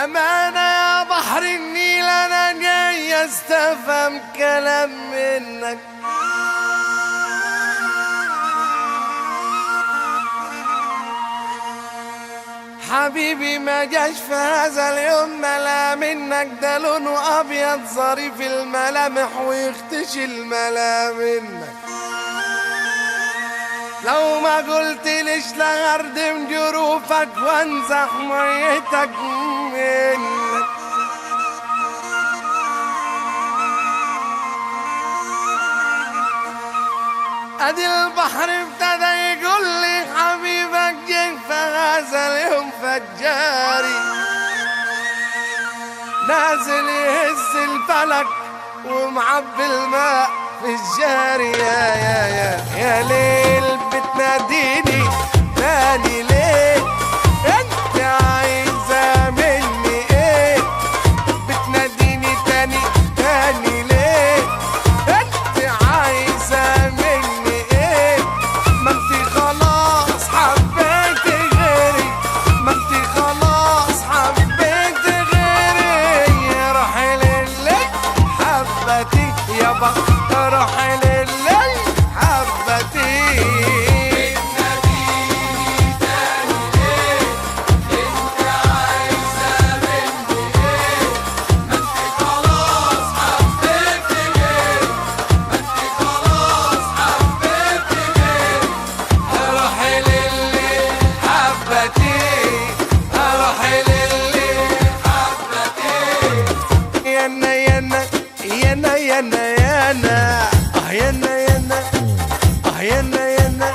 أمانة يا بحر النيل أنا جاي استفهم كلام منك. حبيبي ما جاش في هذا اليوم ملا منك، ده لونه أبيض ظريف الملامح ويختشي الملا منك. لو ما قلت ليش لغردم جروفك وانزح ميتك منك. ادي البحر ابتدى يقول لي حبيبك جه في هذا اليوم فجاري، نازل يهز الفلك ومعبي الماء في الجاري. يا يا يا يا ليل بتناديني تاني ليه؟ انت عايزة مني ايه؟ بتناديني تاني تاني ليه؟ انت عايزة مني ايه؟ ما انت خلاص حبيت غيري، ما انت خلاص حبيت غيري. روحي للي حبتي يابا، روحي للي حبتي. بتناديني تاني ليه؟ انت عايزة مني ايه؟ ما انت خلاص حبيت غيري، ما انت خلاص حبيت غيري. روحي للي حبتي، روحي للي حبتي. يانا يانا يانا يانا يانا، اه يانا يانا، اه يانا يانا.